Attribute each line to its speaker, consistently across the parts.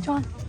Speaker 1: John.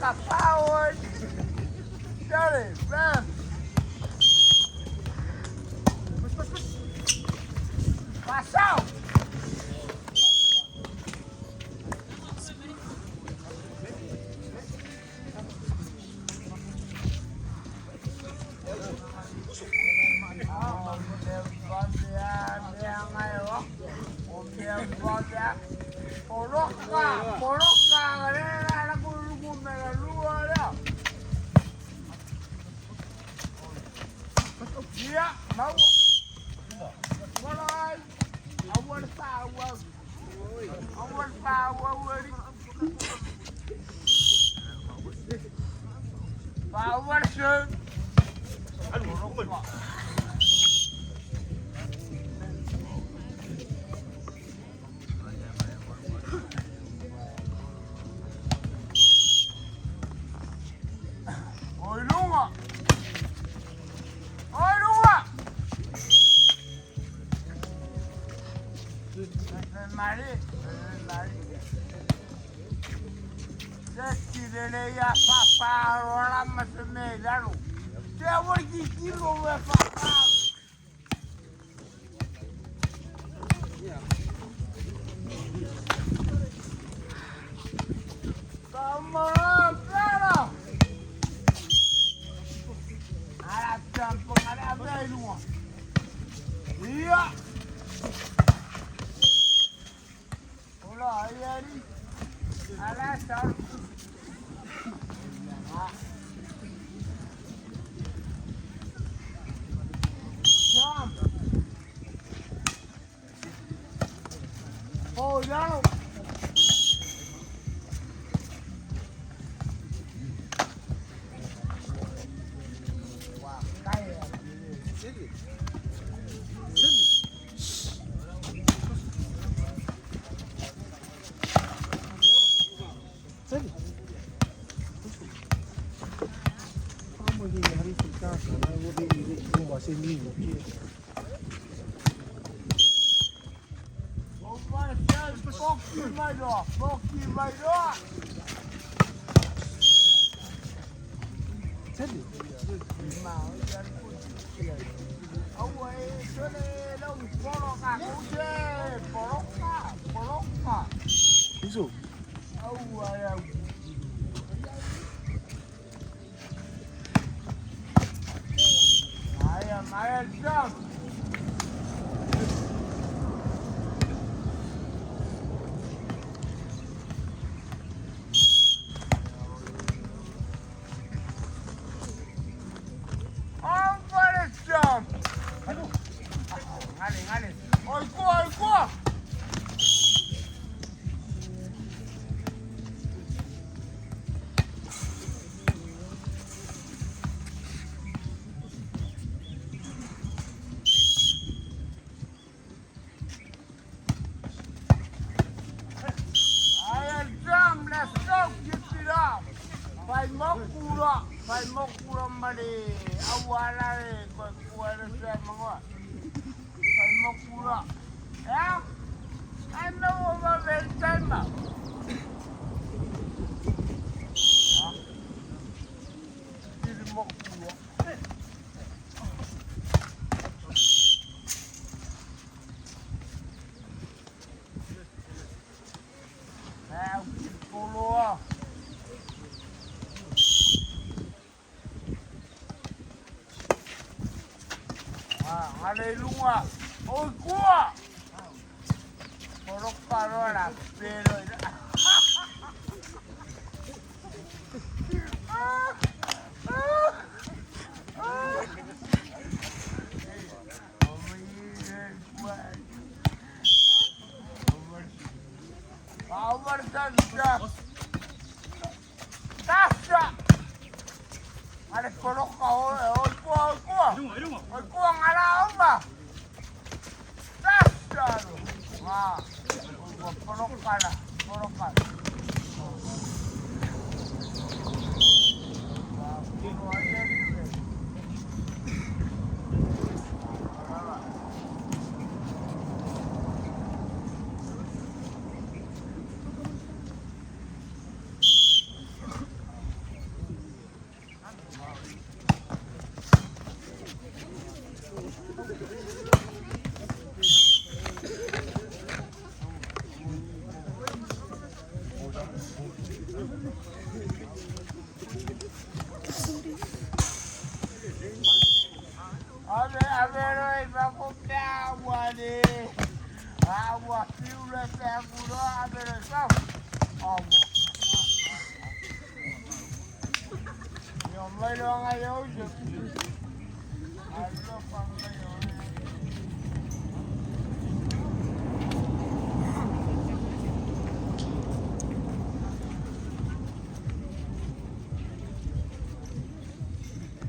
Speaker 1: Power. Dirty. Run. Push, push, push. Pass out. Poloka, poloka, la la lua lea. Ia, maua. Wala ai. Awal pa, awal. Awal pa, awal. Power shoot. Poloka. Oi lunga. Oi lunga. Mari, mari. Se ti le ya papa ora ma se me lalo. Te awor ki kilo we papa. Come on, pero. Ala tampo ala belu. Iya. Hola, ayari. Ala sar. Jump. Oh, no. Poki mai roa. Iso. Maya, Maya, jump. Oh, jump. Ngale, ngale. Oi, kua, oi, kua. I jump, let's go, keep it up. Pai mokura, pai mokura mari, awala e ko kuara se mangwa. Pai mokura. Ya? I know over very time. Kiri mokura. Eh, poloa. Ah, aleluya. Oi, kua. Polo pero. Tasha. Ale coloca oi kua, oi kua. Oi kua ngala oma. Tasha. Ah. Poloka la, poloka. အမေအမေရောဘကုပြဝါဒီအာဝပြူလက်တဲ့ကူတော့အမေရောဆောက်အော်ယောမလောငါယောရှိအလောပံယော